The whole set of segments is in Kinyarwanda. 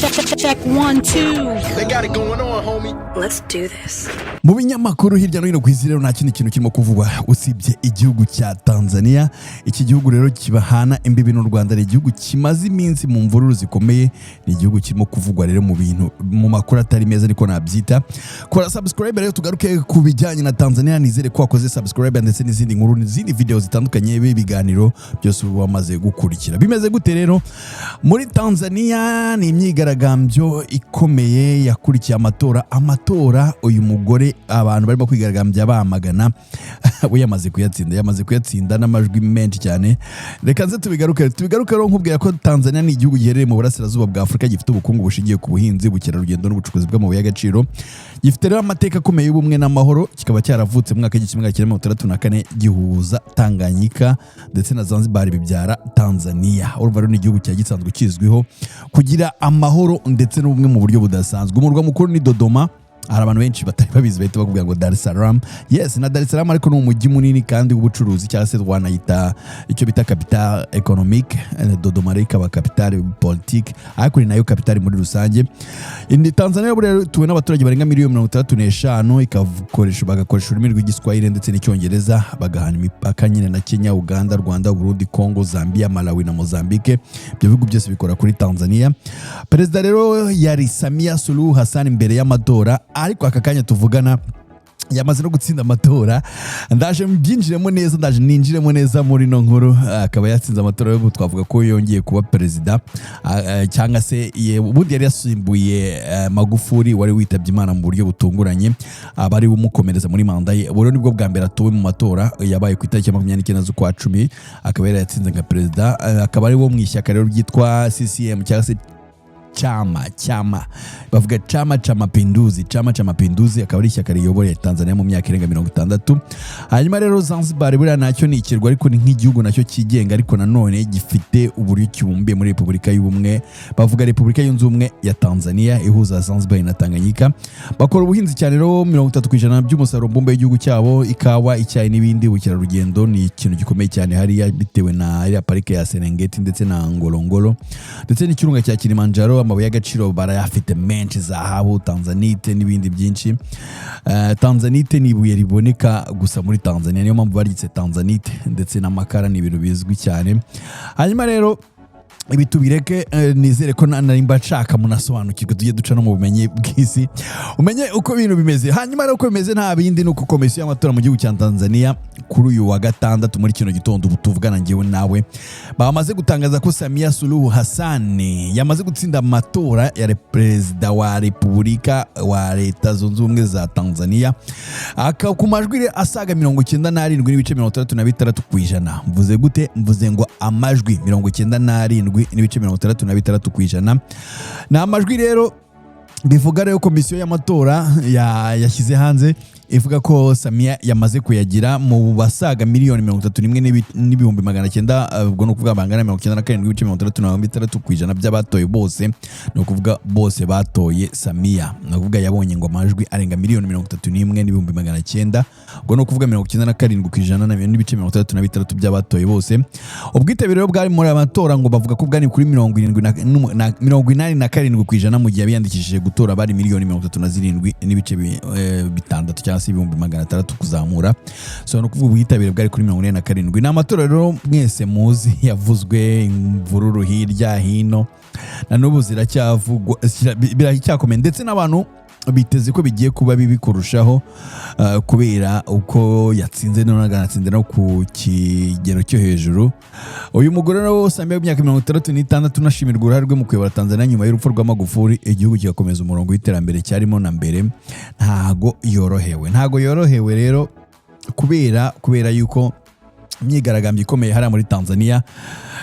Check, check, check, one, two. They got it going on, homie. Let's do this. Mu binyamakuru hirya no hino ku isi rero, nta kindi kintu kirimo kuvugwa usibye igihugu cya Tanzania. Iki gihugu rero kibahana imbibi n'u Rwanda, ni igihugu kimaze iminsi mu mvururu zikomeye. Ni igihugu kirimo kuvugwa rero mu bintu, mu makuru atari meza, niko nabyita. Kora subscribe rero tugaruke ku bijyanye na Tanzania. Nizere ko wakoze subscribe, ndetse n'izindi nkuru n'izindi video zitandukanye, ibiganiro byose uba wamaze gukurikira. Bimeze gute rero muri Tanzania? Ni imyigaragambyo ikomeye yakurikiye amatora. Amatora uyu mugore abantu barimo kwigaragambya bamagana, we yamaze kuyatsinda, yamaze kuyatsinda n'amajwi menshi cyane. Reka nze tubigaruke rero nkubwira ko Tanzania ni igihugu giherereye mu burasirazuba bwa Afurika, gifite ubukungu bushingiye ku buhinzi, ubukerarugendo n'ubucukuzi bw'amabuye y'agaciro. Gifite rero amateka akomeye y'ubumwe n'amahoro, kikaba cyaravutse mu mwaka w'1964, gihuza Tanganyika ndetse na Zanzibar, bibyara Tanzania. Urumva rero ni igihugu cyari gisanzwe kizwiho kugira amahoro ndetse n'ubumwe mu buryo budasanzwe. Umurwa mukuru ni Dodoma. Hari abantu benshi batari babizi, bahita bakubwira ngo Dar es Salaam. Yes, na Dar es Salaam, ariko ni umujyi munini kandi w'ubucuruzi, cyangwa se wanayita icyo bita capitale économique. Dodoma rero ikaba capitale politique, ariko ni nayo capitale muri rusange. Indi Tanzania buriya ituwe n'abaturage barenga miliyoni 65, ikakoresha, bagakoresha ururimi rw'Igiswahili ndetse n'Icyongereza, bagahana imipaka nyine na Kenya, Uganda, Rwanda, Burundi, Congo, Zambia, Malawi na Mozambique. Ibyo bihugu byose bikora kuri Tanzania. Perezida rero yari Samia Suluhu Hassan imbere y'amatora, ariko aka kanya tuvugana yamaze no gutsinda amatora. Ndaje mbyinjiremo neza, ndaje ninjiremo neza muri ino nkuru. Akaba yatsinze amatora yo twavuga ko yongeye kuba perezida, cyangwa se ubundi yari yasimbuye Magufuli wari witabye Imana mu buryo butunguranye, aba ari we umukomereza muri manda ye. Ubu rero nibwo bwa mbere atowe mu matora yabaye ku itariki ya 29 z'ukwa 10, akaba yari yatsinze nka perezida. Akaba ari wo mu ishyaka rero ryitwa CCM, cyangwa se chama bavuga Chama cha Mapinduzi. Chama cha Mapinduzi akaba ari ishyaka riyoboye Tanzania mu myaka irenga 60. Hanyuma rero Zanzibar buriya nacyo ni ikirwa, ariko ni nk'igihugu nacyo cyigenga, ariko nanone gifite uburyo kibumbiye muri Repubulika y'Ubumwe, bavuga Repubulika Yunze Ubumwe ya Tanzania, ihuza Zanzibar na Tanganyika. Bakora ubuhinzi cyane rero, 30% by'umusaruro mbumbe w'igihugu cyabo, ikawa, icyayi n'ibindi. Ubukerarugendo ni ikintu gikomeye cyane hariya, bitewe na iriya parike ya Serengeti ndetse na Ngorongoro ndetse n'ikirunga cya Kilimanjaro. Amabuye y'agaciro barayafite menshi, zahabu, tanzanite n'ibindi byinshi. Tanzanite ni ibuye riboneka gusa muri Tanzania, niyo mpamvu baryitse tanzanite, ndetse n'amakara ni ibintu bizwi cyane. Hanyuma rero ibi tubireke, nizere ko nari nshaka munasobanukirwe, tujye duca no mu bumenyi bw'isi, umenye uko ibintu bimeze. Hanyuma rero uko bimeze nta bindi, ni uko komisiyo y'amatora mu gihugu cya Tanzania kuri uyu wa gatandatu, muri kino gitondo ubu tuvugana ngewe nawe, bamaze gutangaza ko Samia Suluhu Hassan yamaze gutsinda amatora ya perezida wa Repubulika wa Leta Zunze Ubumwe za Tanzania, ku majwi asaga 97.66%. Mvuze gute? Mvuze ngo amajwi 97.66%. Ni amajwi rero bivuga rero komisiyo y'amatora yashyize hanze, ivuga ko Samia yamaze kuyagira mu basaga miliyoni 31 n'ibihumbi 900. Ubwo ni ukuvuga bangana 97.66% by'abatoye bose. Ni ukuvuga bose batoye Samia. Ni ukuvuga yabonye ngo amajwi arenga miliyoni 31 n'ibihumbi 900. Ubwo ni ukuvuga 97% n'ibice 66 by'abatoye bose. Ubwitabire rero bwari muri aya matora, ngo bavuga ko bwari kuri 70 na 87%, mu gihe abiyandikishije gutora bari miliyoni 37 n'ibice 6, cyangwa se ibihumbi 600 kuzamura. So ni ukuvuga ubwitabire bwari kuri 47. Ni amatora rero mwese muzi yavuzwe imvururu hirya hino, na n'ubu ziracyavugwa, biracyakomeye, ndetse n'abantu biteze ko bigiye kuba bibi kurushaho, kubera uko yatsinze, none aganatsinze no ku kigero cyo hejuru. Uyu mugore rero Samia w'imyaka 66, unashimirwa uruhare rwe mu kuyobora Tanzania nyuma y'urupfu rwa Magufuli, igihugu kigakomeza umurongo w'iterambere cyarimo na mbere, ntago yorohewe. Ntago yorohewe rero kubera yuko imyigaragambyo ikomeye hariya muri Tanzania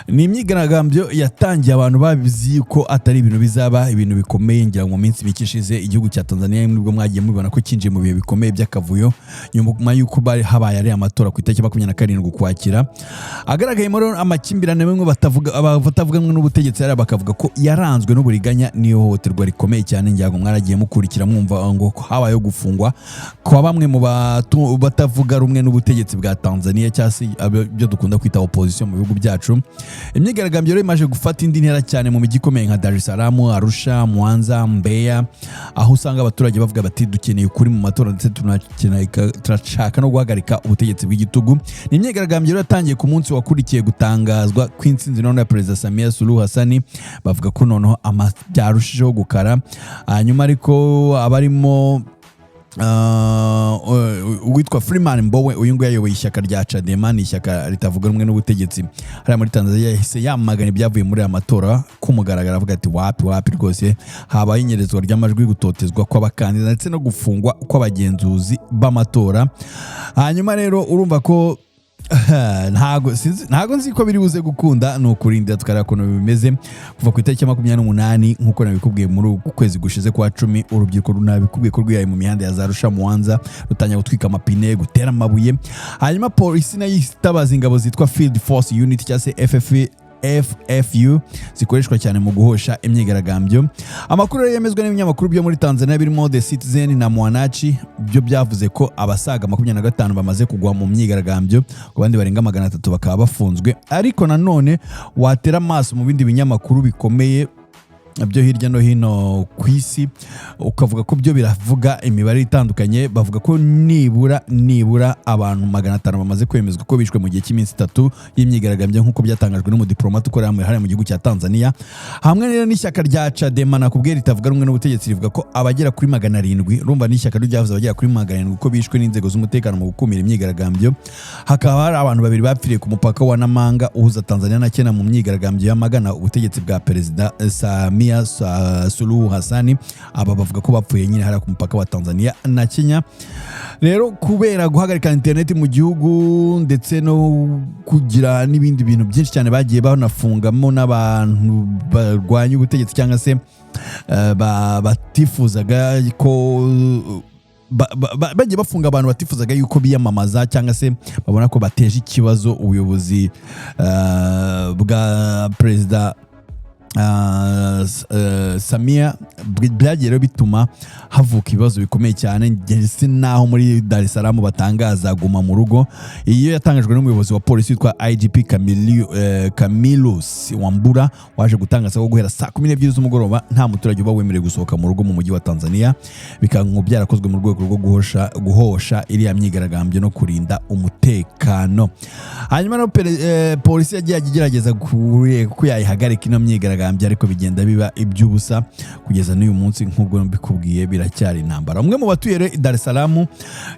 ni imyigaragambyo yatangiye abantu babizi ko atari ibintu bizaba ibintu bikomeye. Ngira ngo mu minsi mike ishize igihugu cya Tanzania nibwo mwagiye mubibona ko cyinjiye mu bihe bikomeye by'akavuyo, nyuma y'uko bari habaye ariya matora ku itariki 27 Ukwakira, agaragayemo rero amakimbirane, bamwe batavuga rumwe n'ubutegetsi hariya bakavuga ko yaranzwe n'uburiganya n'ihohoterwa rikomeye cyane. Ngira ngo mwaragiye mukurikira, mwumva ngo habayeho gufungwa kwa bamwe mu batavuga rumwe n'ubutegetsi bwa Tanzania, cyangwa se Ibyo dukunda kwita opposition mu bihugu byacu. Imyigaragambyo rero imaze gufata indi ntera cyane mu mijyi ikomeye nka Dar es Salaam, Arusha, Mwanza, Mbeya, aho usanga abaturage bavuga bati: "Dukeneye ukuri mu matora, ndetse turashaka no guhagarika ubutegetsi bw'igitugu." Ni imyigaragambyo rero yatangiye ku munsi wakurikiye gutangazwa kw'intsinzi noneho ya Perezida Samia Suluhu Hassan. Bavuga ko noneho byarushijeho gukara. Hanyuma ariko abarimo uwitwa Freeman Mbowe, uyu nguyu ayoboye ishyaka rya Chadema, ni ishyaka ritavuga rumwe n'ubutegetsi hariya muri Tanzania, yahise yamagana ibyavuye muri aya matora ku mugaragaro, avuga ati: "Wapi, wapi rwose, habaye inyerezwa ry'amajwi, gutotezwa kw'abakandida ndetse no gufungwa kw'abagenzuzi b'amatora." Hanyuma rero urumva ko ntago nzi ko biri buze gukunda, ni ukurinda tukareba ukuntu bimeze. Kuva ku itariki ya 28, nk'uko nabikubwiye, muri uku kwezi gushize kwa 10, urubyiruko nabikubwiye ko rwihaye mu mihanda ya za Arusha, Mwanza, rutangira gutwika amapine, gutera amabuye. Hanyuma polisi nayo itabaza ingabo zitwa Field Force Unit cyangwa se FFU, zikoreshwa cyane mu guhosha imyigaragambyo. Amakuru rero yemezwa n'ibinyamakuru byo muri Tanzania birimo The Citizen na Mwananchi, byo byavuze ko abasaga 25 bamaze kugwa mu myigaragambyo, ku bandi barenga 300 bakaba bafunzwe. Ariko nanone watera amaso mu bindi binyamakuru bikomeye byo hirya no hino ku isi, ukavuga ko byo biravuga imibare itandukanye. Bavuga ko nibura abantu 500 bamaze kwemezwa ko bishwe mu gihe cy'iminsi 3 y'imyigaragambyo, nk'uko byatangajwe n'umudiplomate ukorera hariya mu gihugu cya Tanzania. Hamwe rero n'ishyaka rya Chadema nakubwiye ritavuga rumwe n'ubutegetsi, rivuga ko abagera kuri 700, urumva n'ishyaka ryavuze abagera kuri 700 ko bishwe n'inzego z'umutekano mu gukumira imyigaragambyo. Hakaba hari abantu babiri bapfiriye ku mupaka wa Namanga uhuza Tanzania na Kenya mu myigaragambyo yamagana ubutegetsi bwa Perezida Samia Suluhu Hassan. Aba bavuga ko bapfuye nyine hariya ku mupaka wa Tanzania na Kenya. Rero kubera guhagarika interineti mu gihugu ndetse no kugira n'ibindi bintu byinshi cyane bagiye banafungamo n'abantu barwanya ubutegetsi cyangwa se batifuzaga ko bagiye bafunga abantu batifuzaga yuko biyamamaza cyangwa se babona ko bateje ikibazo ubuyobozi bwa Perezida Samia, byagiye rero bituma havuka ibibazo bikomeye cyane, ndetse n'aho muri Dar es Salaam batangaza guma mu rugo. Iyo yatangajwe n'umuyobozi wa polisi witwa IGP Camillus Wambura, waje gutangaza ko guhera saa 12 z'umugoroba nta muturage uba wemerewe gusohoka mu rugo mu mujyi wa Tanzania, bikaba ngo byarakozwe mu rwego rwo guhosha iriya myigaragambyo no kurinda umutekano. Hanyuma rero polisi yagiye igerageza ko yayihagarika ino myigaragambyo, ariko bigenda biba iby'ubusa kugeza n'uyu munsi. Nk'ubwo mbikubwiye, biracyari intambara. Umwe mu batuye rero i Dar es Salaam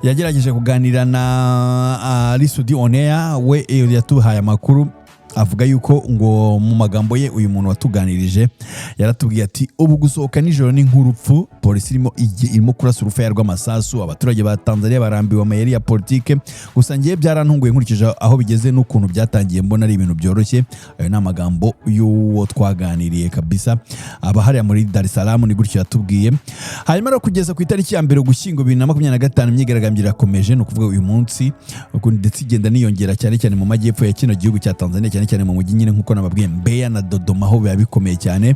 yagerageje kuganira na Ally Soudy On Air, we yatuhaye amakuru avuga yuko ngo mu magambo ye, uyu muntu watuganirije yaratubwiye ati: "Ubu gusohoka nijoro ni nk'urupfu. Polisi irimo kurasa urufaya rw'amasasu. Abaturage ba Tanzania barambiwe amayeri ya politike. Gusa ngiye byarantunguye nkurikije aho bigeze n'ukuntu byatangiye mbona ari ibintu byoroshye." Ayo ni amagambo y'uwo twaganiriye kabisa, aba hariya muri Dar es Salaam, ni gutyo yatubwiye. Hanyuma rero kugeza ku itariki ya 1 Ugushyingo 2025, imyigaragambyo irakomeje, ni ukuvuga uyu munsi, ndetse igenda niyongera cyane cyane mu majyepfo ya kino gihugu cya Tanzania, cyane cyane mu mujyi nyine nk'uko nababwiye, Mbeya na Dodoma, ho biba bikomeye cyane.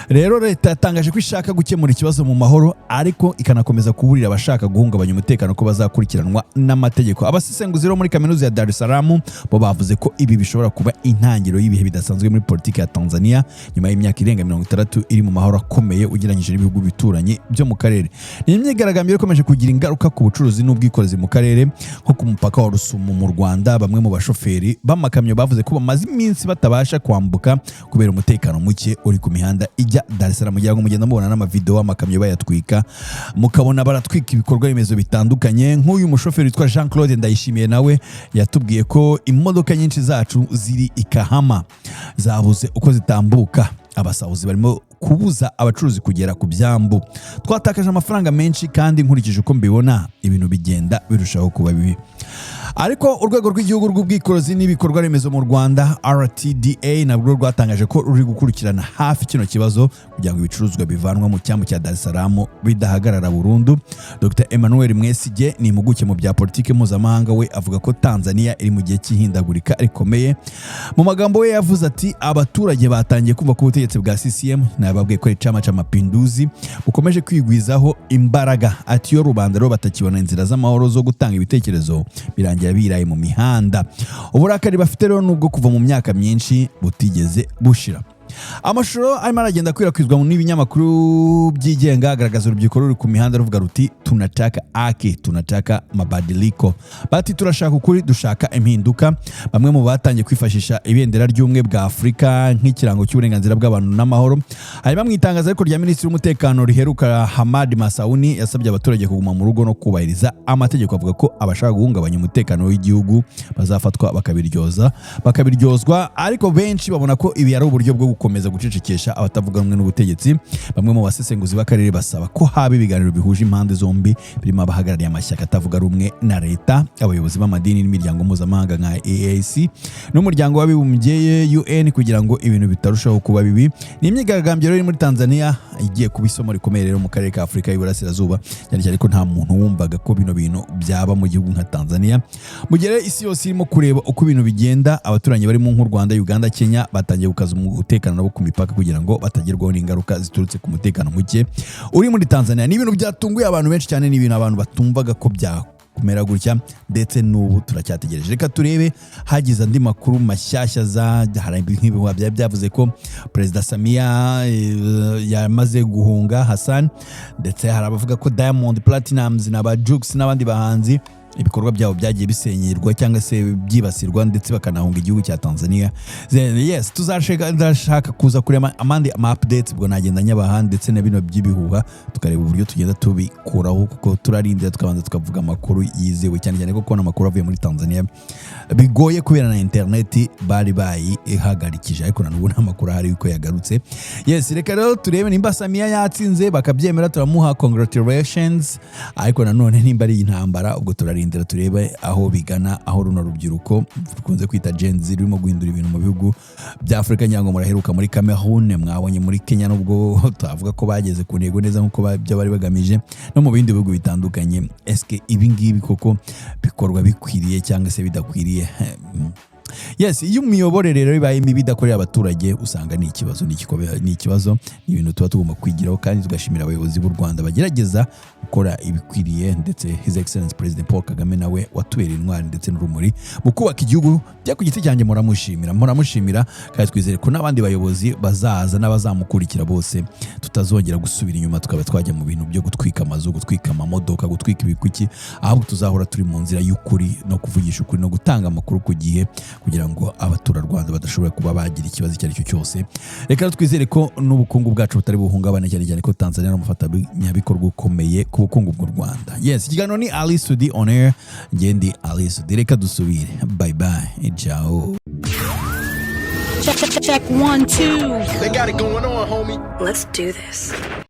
Rero leta yatangaje ko ishaka gukemura ikibazo mu mahoro, ariko ikanakomeza kuburira abashaka guhungabanya umutekano ko bazakurikiranwa n'amategeko. Abasesenguzi bo muri kaminuza ya Dar es Salaam bo bavuze ko ibi bishobora kuba intangiriro y'ibihe bidasanzwe muri politiki ya Tanzania nyuma y'imyaka irenga 60 iri mu mahoro akomeye ugereranyije n'ibihugu bituranye byo mu karere. Ni imyigaragambyo ikomeje kugira ingaruka ku bucuruzi n'ubwikorezi mu karere, nko ku mupaka wa Rusumo mu Rwanda. Bamwe mu bashoferi b'amakamyo bavuze ko bamaze iminsi batabasha kwambuka kubera umutekano muke uri ku mihanda ijya Dar es Salaam. Mugira ngo mugenda mubona n'amavideo amakamyo bayatwika, mukabona baratwika ibikorwa remezo bitandukanye. Nk'uyu mushoferi witwa Jean Claude Ndayishimiye nawe yatubwiye ko imodoka nyinshi zacu ziri i Kahama zabuze uko zitambuka. Abasahuzi barimo kubuza abacuruzi kugera ku byambu. Twatakaje amafaranga menshi, kandi nkurikije uko mbibona ibintu bigenda birushaho kuba bibi. Ariko urwego rw'igihugu rw'ubwikorezi n'ibikorwa remezo mu Rwanda, RTDA, nabwo rwatangaje ko ruri gukurikirana hafi kino kibazo kugira ngo ibicuruzwa bivanwa mu cyambu cya Dar es Salaam bidahagarara burundu. Dr Emmanuel Mwesige ni impuguke mu bya politiki mpuzamahanga, we avuga ko Tanzania iri mu gihe cy'ihindagurika rikomeye. Mu magambo we yavuze ati: "Abaturage batangiye kumva ko ubutegetsi bwa CCM, nababwiye ko ari Chama cha Mapinduzi, bukomeje kwigwizaho imbaraga." Ati: "Iyo rubanda rero batakibona inzira z'amahoro zo gutanga ibitekerezo, birangira bikarangira biraye mu mihanda. Uburakari bafite rero nubwo kuva mu myaka myinshi butigeze bushira. Amashusho arimo aragenda akwirakwizwa n'ibinyamakuru byigenga agaragaza urubyiruko ruri ku mihanda ruvuga ruti: "Tunataka haki, tunataka mabadiliko." Bati: "Turashaka ukuri, dushaka impinduka." Bamwe mu batangiye kwifashisha ibendera ry'ubumwe bwa Afurika nk'ikirango cy'uburenganzira bw'abantu n'amahoro. Hanyuma mu itangazo ariko rya minisitiri w'umutekano riheruka, Hamad Masauni, yasabye abaturage kuguma mu rugo no kubahiriza amategeko, avuga ko abashaka guhungabanya umutekano w'igihugu bazafatwa bakabiryozwa. Ariko benshi babona ko ibi ari uburyo bwo gukomeza gucecekesha abatavuga rumwe n'ubutegetsi. Bamwe mu basesenguzi b'akarere basaba ko haba ibiganiro bihuje impande zombi, birimo abahagarariye amashyaka atavuga rumwe na leta, abayobozi b'amadini n'imiryango mpuzamahanga nka EAC n'Umuryango w'Abibumbye UN, kugira ngo ibintu bitarushaho kuba bibi. Ni imyigaragambyo rero iri muri Tanzania igiye kuba isomo rikomeye rero mu karere ka Afurika y'Iburasirazuba, cyane cyane ko nta muntu wumvaga ko bino bintu byaba mu gihugu nka Tanzania. Mu gihe rero isi yose irimo kureba uko ibintu bigenda, abaturanyi barimo nk'u Rwanda, Uganda, Kenya batangiye gukaza umutekano nabo ku mipaka kugira ngo batagerwaho n'ingaruka ziturutse ku mutekano muke uri muri Tanzania. Ni ibintu byatunguye abantu benshi cyane, ni ibintu abantu batumvaga ko byakumera gutya, ndetse n'ubu turacyategereje. Reka turebe hagize andi makuru mashyashya za hari nk'ibihuha byari byavuze ko Perezida Samia yamaze guhunga Hassan, ndetse hari abavuga ko Diamond Platnumz na ba Jux n'abandi bahanzi ibikorwa byabo byagiye bisenyerwa cyangwa se byibasirwa, ndetse bakanahunga igihugu cya Tanzania. Yes, tuzashaka, ndashaka kuza kureba amandi ama updates, ubwo nagenda nyabaha, ndetse na bino by'ibihuha tukareba uburyo tugenda tubikuraho, kuko turarindira tukabanza tukavuga amakuru yizewe, cyane cyane ko kubona amakuru avuye muri Tanzania bigoye kubera na interineti bari bayihagarikije, ariko na n'ubu nta makuru ahari yuko yagarutse. Yes, reka rero turebe nimba Samia yatsinze bakabyemera, turamuha congratulations, ariko nanone nimba ari intambara, ubwo turarindira turebe aho bigana, aho runo rubyiruko rukunze kwita Gen Z rurimo guhindura ibintu mu bihugu bya Afurika. Ngira ngo muraheruka muri Cameroon, mwabonye muri Kenya, nubwo twavuga ko bageze ku ntego neza nk'uko ibyo bari bagamije, no mu bindi bihugu bitandukanye. Eske ibi ngibi koko bikorwa bikwiriye cyangwa se bidakwiriye? Yes, iyo imiyoborere rero ibaye mibi, idakorera abaturage, usanga ni ikibazo, ni ikibazo, ni ibintu tuba tugomba kwigiraho, kandi tugashimira abayobozi b'u Rwanda bagerageza gukora ibikwiriye, ndetse His Excellence President Paul Kagame nawe watubereye intwari ndetse n'urumuri mu kubaka igihugu. Bya ku giti cyanjye muramushimira, muramushimira, kandi twizere ko n'abandi bayobozi bazaza n'abazamukurikira bose tutazongera gusubira inyuma, tukaba twajya mu bintu byo gutwika amazu, gutwika amamodoka, gutwika ibikuki, ahubwo tuzahora turi mu nzira y'ukuri no kuvugisha ukuri no gutanga amakuru ku gihe, kugira ngo abaturarwanda badashobora kuba bagira ikibazo icyo ari cyo cyose. Reka rero twizere ko n'ubukungu bwacu butari buhungabane, cyane cyane ko Tanzania ari umufatanyabikorwa ukomeye ku bukungu bw'u Rwanda. Yes, ikiganiro ni Ali Sudi On Air, njye ndi Ali Sudi. Reka dusubire, bye bye, ciao. Check, check, check, one, two. They got it going on, homie. Let's do this.